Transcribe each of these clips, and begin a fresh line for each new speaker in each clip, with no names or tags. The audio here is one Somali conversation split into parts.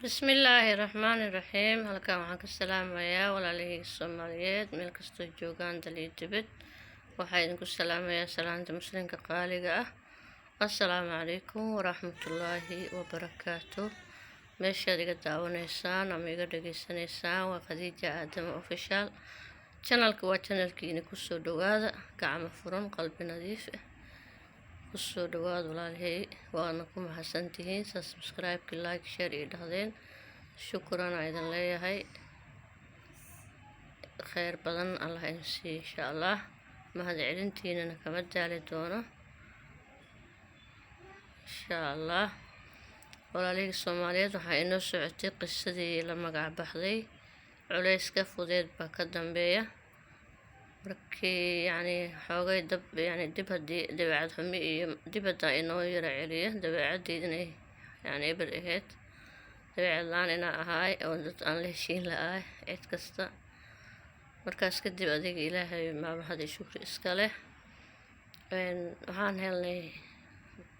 Bismillaahi Raxmaani Raxiim. Halkan waxaan ka salaamayaa walaalahayga Soomaaliyeed meel kastoo joogaan, dal iyo dibad. Waxaa idinku salaamayaa salaanta Muslimka qaaliga ah. Assalaamu calaykum waraxmatullaahi wabarakaatu. Meeshaad iga daawanaysaan ama iga dhageysanaysaan waa Khadiija Aadamo Official. Channelka waa channelkiina. Kusoo dhawaada gacmo furan, qalbi nadiif ah kusoo dhawaada, walaalahey. Waadna ku mahadsantihiin saa subscribe-ki, like, share iyo dhahdeen. Shukran aa idin leeyahay. Kheyr badan Allah idin siiyo, insha Allah. Mahad celintiinana kama daali doono, insha Allah. Walaalihii Soomaaliyeed, waxaa inoo socotay qisadii la magac baxday "Culayska fudeed baa ka dambeeya". Markii yacni xoogay dab, yacni dib, haddii dabeecad xumi iyo dib haddaa inoo yara celiyo, dabeecaddeyd inay yacni eber ahayd, dabeecad la-aan inaa ahaay oo dad aan la heshiin la-aay cid kasta. Markaas kadib adiga Ilaahay maa mahad iyo shukri iska leh. Waxaan helnay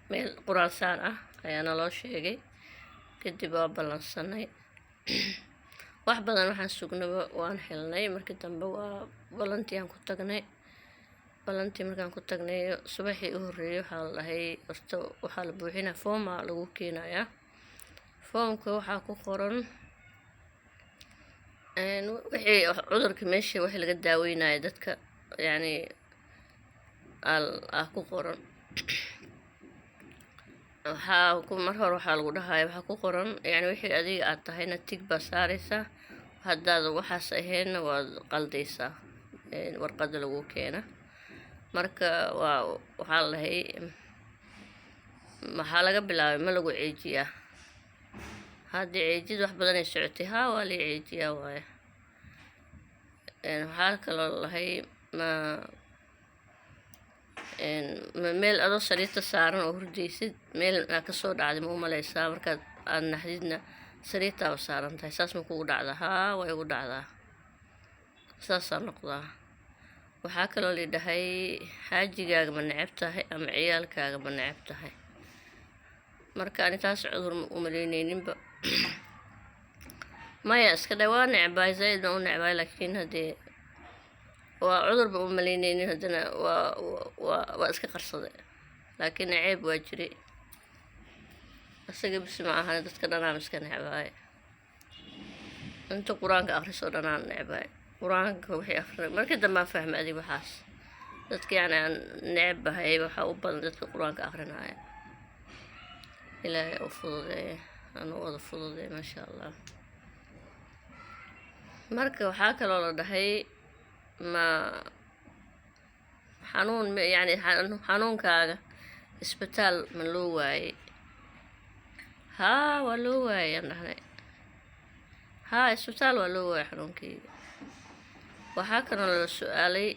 meel quraan saar ah ayaa naloo sheegay. Kadib waa ballansanay. Wax badan waxaan sugnaba waan helnay. Markii dambe waa ballantii aan ku tagnay. Ballantii markaan ku tagnay, subaxii u horreeyay waxaa la dhahay horta waxaa la buuxinaa fooma lagu keenayaa. Foomka waxaa ku qoran wixii cudurka meesha wixii laga daaweynaya dadka, yacni ah ku qoran. Waxaa ku mar hore waxaa lagu dhahaya waxaa ku qoran, yacni wixii adiga aad tahayna tick baa saareysaa, haddaad waxaas ahaydna waad qaldaysaa warqadda lagu keena. Marka waa waxaa la dhahay, maxaa laga bilaabay, ma lagu ceejiyaa? Haddii ceejid wax badan ay socotay, haa, waa la ceejiyaa waaye. Waxaa kaloo lahay ma meel adoo sariirta saaran oo hurdaysid meel aa kasoo dhacday ma u maleysaa? Markaad aad naxdidna sariirtaaba saaran tahay, saas ma kugu dhacdaa? Haa, waa igu dhacdaa, saasaa noqdaa. Waxaa kaloo la dhahay, xaajigaaga ma neceb tahay ama ciyaalkaaga ma neceb tahay? Marka ani taas cudur ma u malaynayninba. Maya, iska dhe, waa necbaay, zaaid baan u necbaay, laakiin haddee waa cudurba u malaynaynin, haddana waa iska qarsaday, laakiin ceeb waa jiray. Isaga bis ma ahan, dadka dhanaan iska necbaay. Inta Qur-aanka akhrisoo dhanaan necbaay. Qur-aanka wixii akhrinay markii dambaan fahmay adig waxaas dadka yacni aan necbahay waxaa u badan dadka Qur-aanka akhrinaya. Ilaahay u fududeeya, aan u wada fududeeya, maasha Allah. Marka waxaa kaloo la dhahay, ma xanuun, yacni xanuunkaaga isbitaal ma loo waayey? Haa, waa loo waayey, aan dhahnay. Haa, isbitaal waa loo waayey xanuunkeyga. Waxaa kaloo la su-aalay,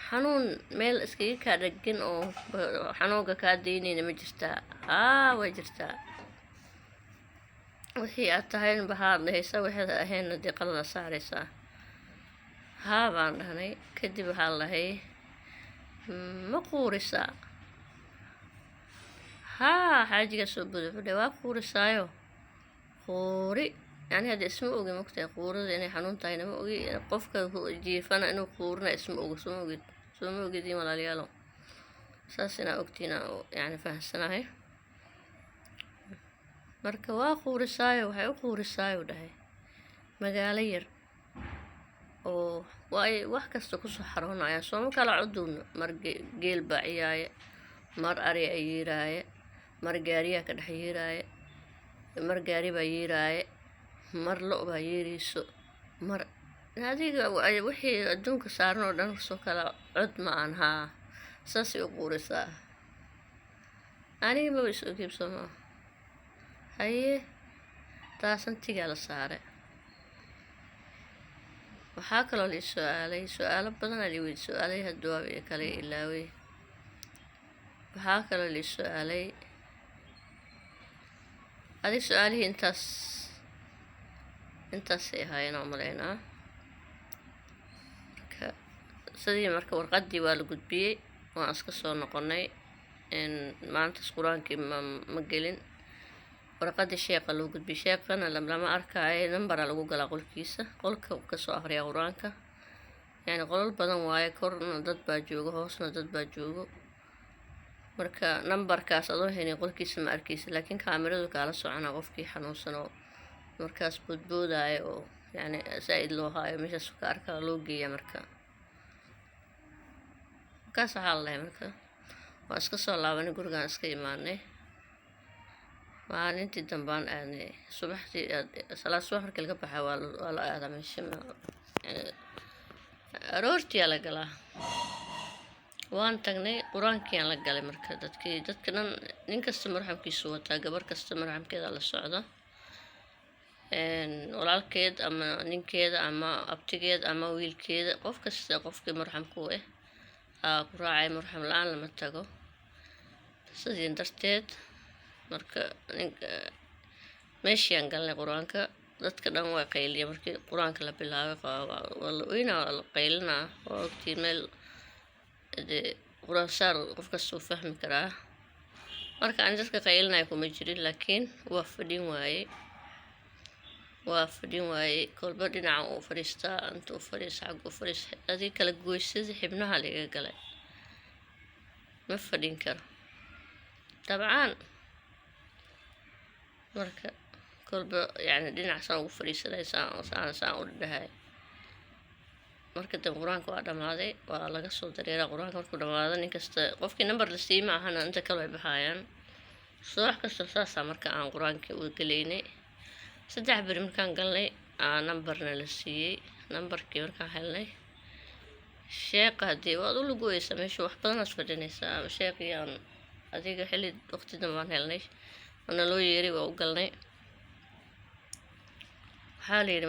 xanuun meel iskaga kaa dheggan oo xanuunka kaa daynayna ma jirtaa? Haa, way jirtaa. Wixii aad tahayn bahaad dhahaysaa, waxaad ahaynna dee qalada saaraysaa. Haa, baan dhahnay. Kadib waxaa la dhahay, ma quurisaa? Haa, xaajigaa soo boday, wuxuu dhahay, waa quurisaayo quuri. Yani hadda isma ogi, mogtahay quurada inay xanuun tahayna ma ogi, qofka jiifana inuu quurina isma ogo. Sooma ogid, sooma ogidin, walaalayaalo? Saas inaa ogtiin yani fahamsanahay. Marka waa quurisaayo, waxay u quurisaayo dhahay magaalo yar oo waay wax kasta kusoo xaroonaya, sooma kala cuduuna. Mar geel baa ciyaaya, mar ari a yiiraaya, mar gaariyaa ka dhex yiiraaya, mar gaari baa yiiraaya, mar lo' baa yeerayso, mar adiga wixii adduunka saaran oo dhan soo kala cod ma aan. Haa, saasay u quurisaa. Aniga maba is ogeeb, soo maa? Haye, taasan tigaa la saaray. Waxaa kaloo la i su-aalay su-aalo badan aa la weydiiyey. Su-aalay hadda waaba i kala ilaaway. Waxaa kaloo la i su-aalay adig su-aalihii intaas intaasay ahaayeen oo malaynaa. Marka sidii marka warqaddii waa la gudbiyey, waan iska soo noqonay. Maantas Qur-aankii ma gelin. Warqadii sheeqa loo gudbiyay, sheeqana lama arkaayo, nambara lagu galaa qolkiisa, qolka uu kasoo akhriyaa qur-aanka. Yani qolal badan waaye, korna dad baa joogo, hoosna dad baa joogo. Marka nambarkaas adoo helin qolkiisa ma arkeysa, laakiin kaamiradu kaala socona qofkii xanuunsan oo markaas boodboodaayo oo yani saa-id loo haayo, meeshaas ka arkaa loo geeya. Marka markaas waxaa la dhahay, marka waa iska soo laabanay, gurigaan iska imaanay. Maalintii dambaan aadnay subaxdii, salaad subax markii laga baxay waa la aadaa meesha, yani aroortiyaa la galaa. Waan tagnay, qur-aankiiyaan la galay. Marka dadkii, dadka dhan, nin kasta marxamkiisu wataa, gabar kasta marxamkeeda la socda, walaalkeed ama ninkeeda ama abtigeed ama wiilkeeda, qof kasta qofkii marxamku u ah aa ku raacay. Marxam la-aan lama tago. Sidii darteed marka ninka meeshiaan galnay qur-aanka, dadka dhan waa qayliya. Markii qur-aanka la bilaabay waa la oynaa, waa la qaylinaa. Waa ogtiin meel dee qur-aan saar, qof kasta uu fahmi karaa. Marka aan dadka qaylinaya kuma jirin, laakiin waa fadhin waayey, waa fadhin waayey. Kolba dhinaca uu fadhiistaa, inta u fadhiista, xagga u fadhiista, adii kala goysada xibnaha laga galay, ma fadhin karo dabcaan. Marka kolba yani dhinac saan ugu fadhiisanay, saan saan saan u dhahay. Marka dambe qur-aanka waa dhamaaday, waa laga soo dareeraa. Qur-aanka markuu dhamaado, nin kasta qofkii nambar la siiyey ma ahana, inta kale way baxayaan subax kasta. Saasaa marka aan qur-aankii u gelaynay. 3 beri markaan galnay aa nambarna la siiyey. Nambarkii markaan helnay, sheeqa haddii waad u lugoyeysaa meesha, wax badanaad fadhinaysaa. Sheeqii aan adiga xilli waqti dambaan helnay, waana loo yeeray, waa u galnay. Waxaa la yidhi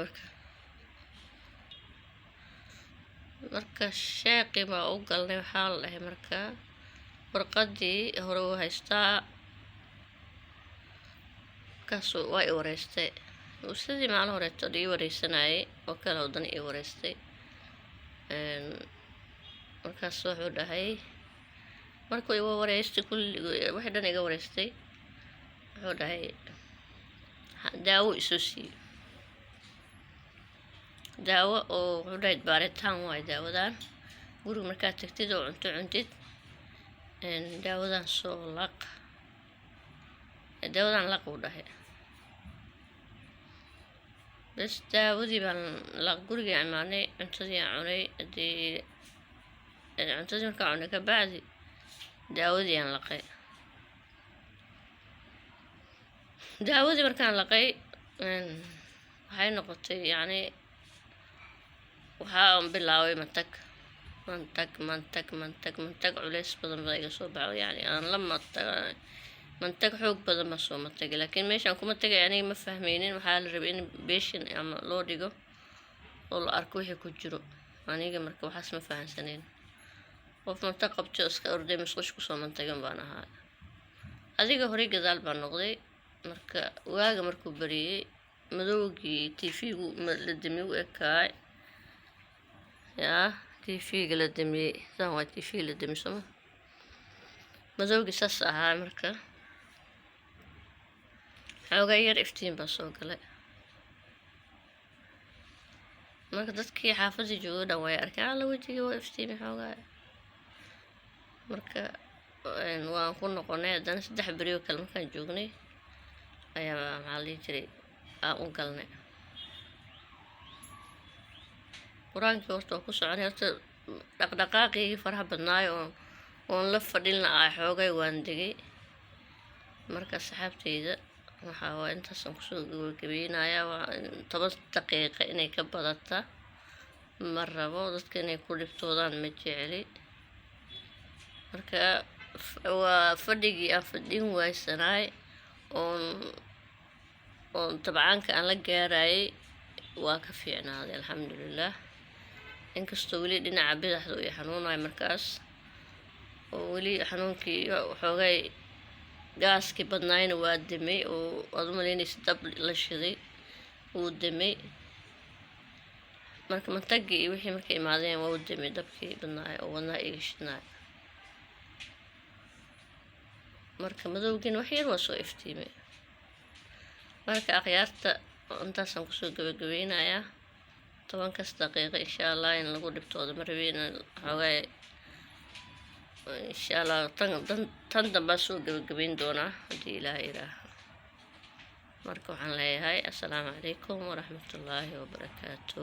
marka sheeqii baa u galnay. Waxaa la dhahay marka warqadii hore uu haystaa. Markaasu waa i wareystay sidii maalin horeeto ii wareysanayay oo kale, haddana ii wareystay. Markaas wuxuu dhahay, markuu iga wareystay kulli, wixii dhan iga wareystay, wuxuu dhahay daawo isoo siiyey, daawo oo wuxuu dhahay baaritaan waayo daawadan. Guriga markaad tagtid oo cunto cuntid, daawadan soo laq, daawadan laq, uu dhahay. Bas, daawadii baan laq. Gurigii imaanay, cuntadii aan cunay. Hadii cuntadii markaan cunay kabacdi, daawadii aan laqay. Daawadii markaan laqay, waxay noqotay yacni waxaa bilaabay mantag, mantag, mantag, mantag, mantag culeys badan baa iga soo baxo. Yacni aan la mantag, mantag xoog badan baa soo matagay, laakiin meeshaan kuma tagay aniga ma fahmaynin. Waxaa la rabay in beeshin ama loo dhigo oo la arko wixii ku jiro. Aniga marka waxaas ma fahansaneyn. Qof mantag qabto iska orday musqush kusoo mantagan baan ahaa. Adiga horey gadaal baan noqday. Marka waaga markuu bariyey, madowgii TV-gu la damiyey u ekaay. Yaa TV-ga la damiyey saan waa TV la damiyey sooma, madowgii saas ahaa. Marka xoogaa yar iftiin baa soo galay. Marka dadkii xaafadda joogo dhan way arkeen, alla wejigii waa iftiimi xoogaa. Marka waan ku noqonay haddana. 3 beri oo kale markaan joognay ayaa, maxaa la dhihi jiray, aan u galnay qur-aankii. Horta waa ku soconay. Horta dhaqdhaqaaqigii faraha badnaayo oon la fadhin la'aa xoogay, waan degay. Marka asxaabteyda, waxaa waa intaasaan kusoo gabagabeynayaa. Waa 10 daqiiqo inay ka badata ma rabo, dadka inay ku dhibtoodaan ma jecli. Marka waa fadhigii aan fadhin waysanaay oon tabcaanka aan la gaarayay, waa ka fiicnaaday, alxamdulilah. Inkastoo weli dhinaca bidaxda uu i xanuunayo markaas, oo weli xanuunkii xoogay gaaskii badnaayna waa damay, oo aad u malaynaysa dab la shiday, wuu damay. Marka mantagii iyo wixii markay imaadeen, waa u damay dabkii badnaay oo wadnaha iga shidnaay. Marka madowgiina wax yar waa soo iftiimay. Marka akhyaarta, intaasaan kusoo gabagabeynayaa. 10-kaas daqiiqo insha Allah in lagu dhibtoodo ma rabi, in xoogaa insha Allah tan dambaa soo gabagabeyn doonaa haddii Ilaaha yiraaho. Marka waxaan leeyahay assalaamu calaykum waraxmatullaahi wabarakaatu.